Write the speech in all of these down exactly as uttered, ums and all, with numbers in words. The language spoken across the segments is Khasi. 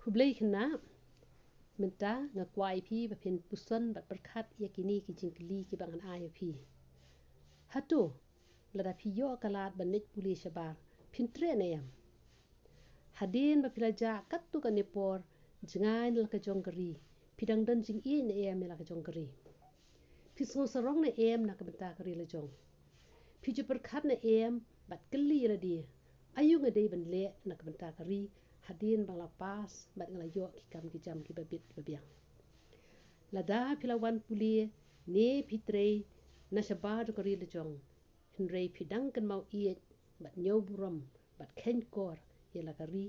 Khublei khynnah, mynta nga kwah ïa phi ba phin puson bad pyrkhat ïa kine ki jingkylli kiba ngan ai ïa phi. Hato, lada phi ïoh ka lad ban leit pule shabar, phin treh ne em? Hadien ba phi la jah katto katne por jngai na la ka jong ka ri, phi dang don jingïeit ne em ïa la ka jong ka ri? Phi sngewsarong ne em na ka bynta ka ri la jong? Phi ju pyrkhat ne em bad kylli ïa lade, aïu nga dei ban leh na ka bynta ka ri hadien ba nga la pass bad nga la ïoh ki kam ki jam kiba bit kiba biang? Lada phi la wan pule ne phi trei na shabar jong ka ri la jong, hynrei phi dang kynmaw ïeit bad ñiew burom bad kheiñkor ïa la ka ri,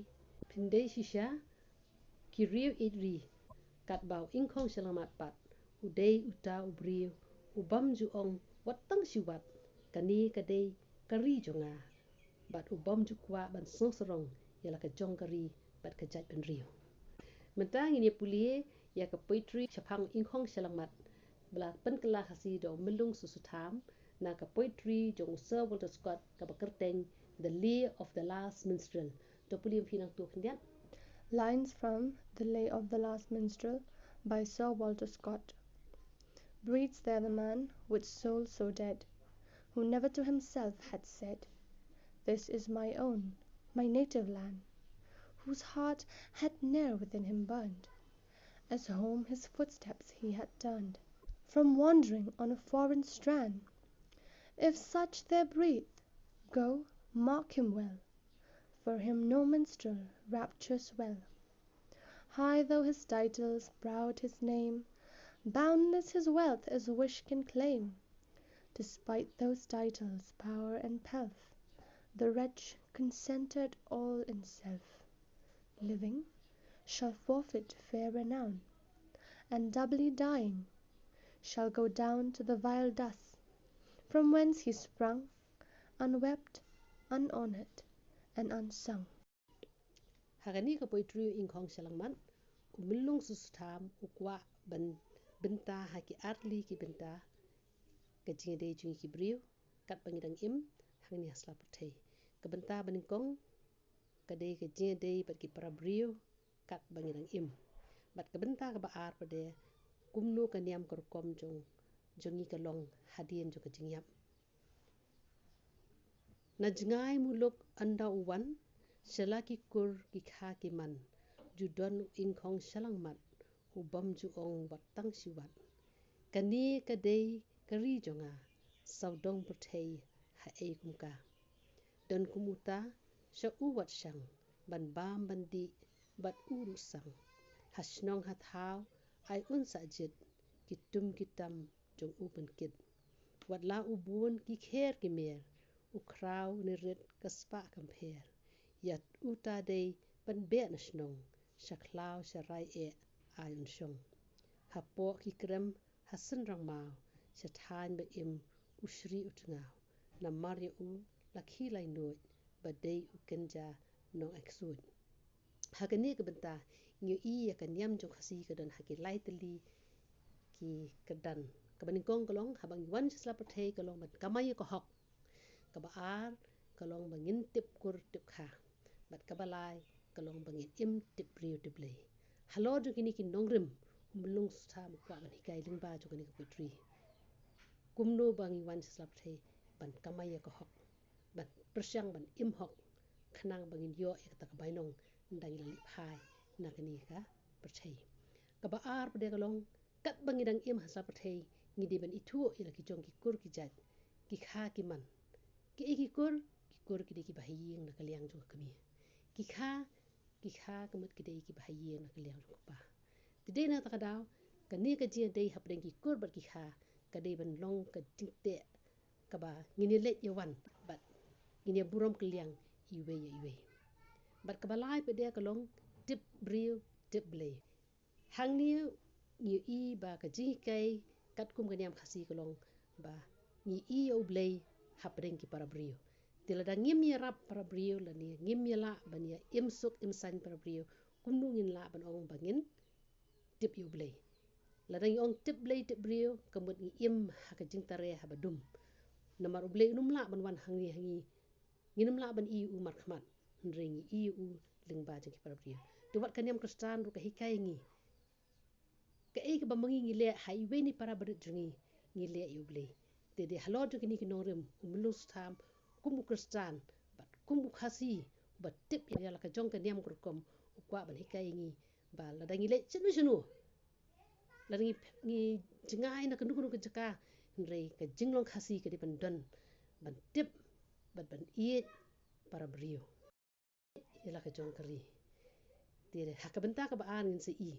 phin dei shisha ki riew ïeit ri, katba u Ingkhong Shyllangmat pat u dei uta u briew u bym ju ong wat tang shi wat, kane ka dei ka ri jong nga, bad u bym ju kwah ban sngewsarong ïa la ka jong ka ri bad ka jaitbynriew. Mynta ngin ïa pule ïa ka poetry shaphang u Ingkhong Shyllangmat ba la pynkylla Khasi da u Myllung Susutham, na ka poetry jong u Sir Walter Scott kaba kyrteng The Lay of the Last Minstrel. To pule ïa phi nangto khyndiat. Lines from The Lay of the Last Minstrel by Sir Walter Scott. Breathes there the man with soul so dead, who never to himself had said, "This is my own, my native land," whose heart had ne'er within him burned, as home his footsteps he had turned, from wandering on a foreign strand. If such there breathe, go, mark him well, for him no minstrel raptures well. High though his titles, proud his name, boundless his wealth as wish can claim, despite those titles, power and pelf, the wretch concentered all in self, living, shall forfeit fair renown, and doubly dying, shall go down to the vile dust from whence he sprung, unwept, unhonored, and unsung. Ha kane ka poetry u Ingkhong Shyllangmat, u Myllung Susutham u kwah ban bynta ha ki artylli ki bynta ka jingïadei jong ngi ki briew katba ngi dang im hangne ha sla pyrthei. Ka bynta ba nyngkong ka dei ka jingïadei bad ki para briew katba ngi dang im. Bad ka bynta kaba ar pat de kumno ka niam ka rukom jong jong ngi ka long hadien jong ka jingïap. Na jngai muluk ynda u wan sha la ki kur ki kha ki man, ju don u Ingkhong Shyllangmat u bym ju ong wat tang shi wat. Kane ka dei ka ri jong nga, sawdong pyrthei ha ei kum ka. Don kum uta sha u wat shang ban bam ban dih bad u ruh sang. Ha shnong ha thaw ai un sah jied ki tum ki tam jong u pynkit. Wat la u bun ki kher ki mer, u khraw ne rit ka spah kam pher. Ïa uta dei ban beh na shnong, sha khlaw sha rai eh ai un shong. Hapoh ki krem ha synrang maw, sha thaiñ ba im u shri u tngaw. Namar ïa u la khie lai nuid ba dei u kynja nong ai ksuid. Ha kane ka bynta ngi ïohi ïa ka niam jong Khasi ka don ha ki lai tylli ki kyrdan. Kaba nyngkong ka long haba ngi wan sha sla pyrthei ka long ban kamai ïa ka hok. Kaba ar ka long ba ngin tip kur tip kha. Bad kaba lai ka long ba ngin im tip briew tip Blei. Halor jong kine ki nongrim u Myllung Susutham u kwah ban hikai lyngba jong kane ka poetry. Kumno ba ngi wan sha sla pyrthei ban kamai ïa ka hok, ban pyrshang ban im hok, khnang ba ngin ïoh ïa kata ka bainong ynda ngi la leit phai na kane ka pyrthei. Kaba ar pat de ka long, katba ngi dang im ha sla pyrthei ngi dei ban ithuh ïa la ki jong ki kur ki jait, ki kha ki man. Kiei ki kur? Ki kur ki dei kiba ha ïing na ka liang jong ka kmie. Ki kha, ki kha ka mut ki dei kiba ha ïing na ka liang jong ka kpa. Te dei na kata ka daw kane ka jingïadei hapdeng ki kur bad ki kha ka dei ban long ka jingteh kaba ngin ïa leit ïa wan bad ngin ïa burom kylliang iwei ïa iwei. Bad kaba lai pat de ka long tip briew tip Blei. Hangne ngi ïohi ba ka jinghikai katkum ka niam Khasi ka long ba ngi ïohi ïa u Blei hapdeng ki para briew. Te lada ngim ïarap para briew lane ngim ïa lah ban ïa im suk im saiñ para briew, kumno ngin lah ban ong ba ngin tip ïa u Blei? Lada ngi ong tip Blei tip briew ka mut ngi im ha ka jingtare haba dum. Namar u Blei un ym lah ban wan ha ngi ha ngi, ngin ym lah ban ïohi u markhmat, hynrei ngi ïohi u lyngba jong ki para briew. Te wat ka niam Khristan ruh ka hikai ïa ngi. Kaei kaba ma ngi ngi leh ha iwei na i para barit jong ngi, ngi leh ïa U Blei. Te dei halor jong kine ki nongrim, u Myllung Sutham, kum u Khristan bad kum u Khasi, uba tip ïa la ka jong ka niam ka rukom, u kwah ban hikai ïa ngi ba lada ngi leit shano shano, lada ngi, ngi jngai na kano kano ka jaka, hynrei ka jinglong Khasi ka dei ban don, ban tip bad ban ïeit para briew ïa la ka jong ka ri. Te ha ka bynta kaba ar ngin sa i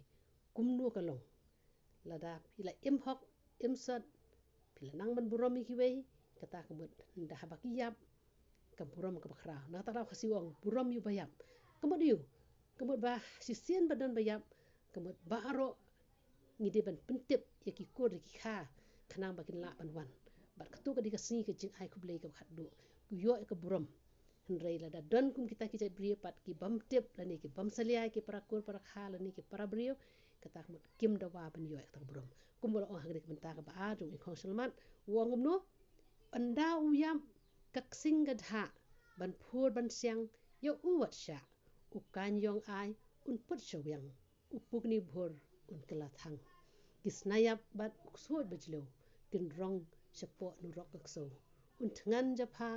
kumno ka long. Lada phi la im hok, im sot, phi la nang ban burom ïa kiwei, kata ka mut ynda haba ki ïap, ka burom kaba khraw. Na kata ka daw Khasi u ong burom ïa uba ïap. Ka mut ïa u, ka mut ba shisien ba don ba ïap, ka mut baroh ngi dei ban pyntip ïa ki kur ïa ki kha, khnang ba kin lah ban wan. Bad kato ka dei ka sngi ka jingai khublei kaba khatduh, u ïoh ïa ka burom. Hynrei lada don kum kita ki jait briew pat ki bym tip lane ki bym salia ïa ki para kur para kha lane ki para briew, kata ka mut kim dawa ban ïoh ïa kata ka burom. Kumba la ong ha kane ka bynta kaba ar jong u Ingkhong Shyllangmat, u ong kumno, ynda u ïap ka ksing ka dhah ban phur ban siang, ïa u wat shah, u kaiñ ïong ai un put sha wiang, u pukni bhur un kylla thang. Ki snaiap bad u ksuid ba jlew kin rong shapoh nurok ka ksew. Un thngan japha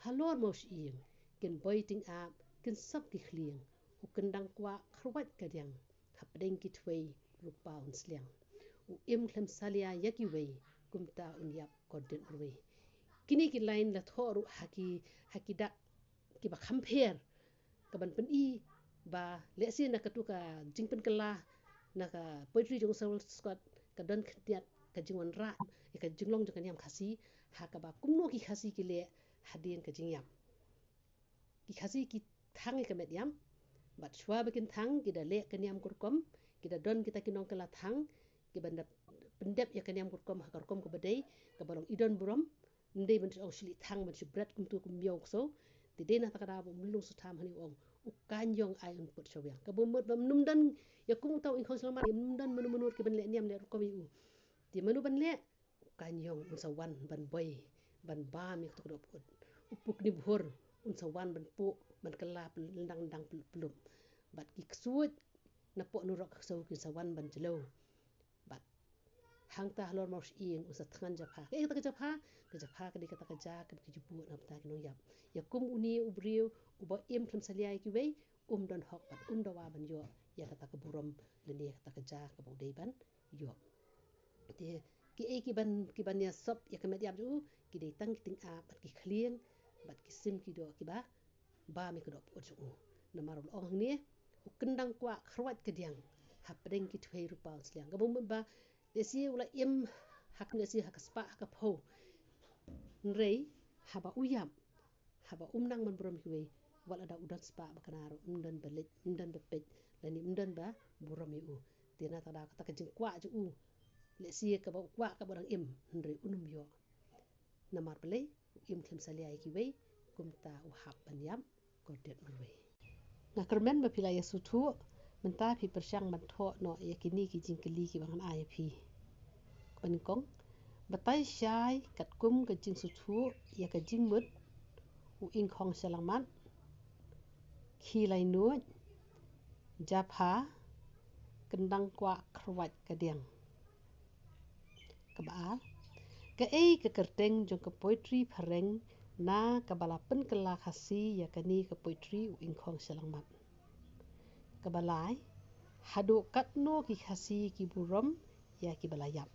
halor mawshyieng, kin boi tyngab, kin sap ki khlieng. U kyndang kwah khrwait ka diang, hapdeng ki thwei rupa un sliang. U im khlem salia ïa kiwei, kumta un ïap kordit marwei. Kine ki lain la thoh ruh ha ki, ha ki dak kiba kham pher, kaban pyni ba lehse na katu ka jingpynkylla na ka poetry jong u Sir Walter Scott ka don khyndiat ka jingwanrah ïa ka jinglong jong ka niam Khasi, ha kaba kumno ki Khasi ki leh hadien ka jingïap. Ki Khasi ki thang ïa ka met ïap, bad shuwa ba kin thang ki da leh ka niam ka rukom, ki da don kita ki nongkylla thang kiban da pyndep ïa ka niam ka rukom ha ka rukom kaba dei, kaba long i don burom. Ym dei ban shu ong shu leit thang ban shu bret kumta kum miaw ksew. Te dei na kata ka daw ba u Myllung Sutham hangne u ong, u kaiñ ïong ai un put sha wiang. Kaba mut ba ym don ïa kum uta u Ingkhong Shyllangmat, ym don mano mano kiban leh niam leh rukom ïa u. Te mano ban leh, u kaiñ ïong un sa wan ban boi, ban bam ïa kato ka dohpyut. U pukni bhur un sa wan ban puh, ban kylla lyndang lyndang pyllup pyllup. Bad ki ksuid napoh nurok ka ksew kin sa wan ban jlew. Bad hangta halor mawshyieng un sa thngan japha. Kaei kata ka japha? Ka japha ka dei kata ka ja kaba ki ju buh na bynta ki nongïap. Ïa kum une u briew uba im khlem salia ïa kiwei, um don hok bad um dawa ban ïoh ïa kata ka burom lane kata ka ja kaba u dei ban ïoh. Te kiei kiban, kiban ïasop ïa ka met ïap jong u, ki dei tang ki tyngab bad ki khlieng bad ki sim ki doh kiba bam ïa ka dohpyut jong u. Namar u la ong hangne, u kyndang kwah khrwait ka diang, hapdeng ki thwei rupa un sliang. Kaba mut ba lehse u la im ha ka, lehse ha ka spah ha ka phew. Hynrei haba u ïap, haba um nang ban burom ïa kiwei, wat lada u don spah ba kynnoh ruh, ym don ba leit, ym don ba peit, lane ym don ba burom ïa u. Te na kata ka daw kata ka jingkwah jong u, lehse kaba u kwah kaba u dang im, hynrei un ym ïoh. Namar balei? U im khlem salia ïa kiwei, kumta u hap ban ïap kordit marwei. Nga kyrmen ba phi la ïasngewthuh, mynta phi pyrshang ban thoh noh ïa kine ki jingkylli kiba ngan ai ïa phi. Kaba nyngkong, batai shai katkum ka jingsngewthuh ïa ka jingmut u Ingkhong Shyllangmat, khie lai nuid, japha, kyndang kwah khrwait ka diang. Kaba ar, kaei ka kyrteng jong ka poetry phareng na kaba la pynkylla Khasi ïa kane ka poetry u Ingkhong Shyllangmat? Kaba lai, haduh katno ki Khasi ki burom ïa kiba la ïap?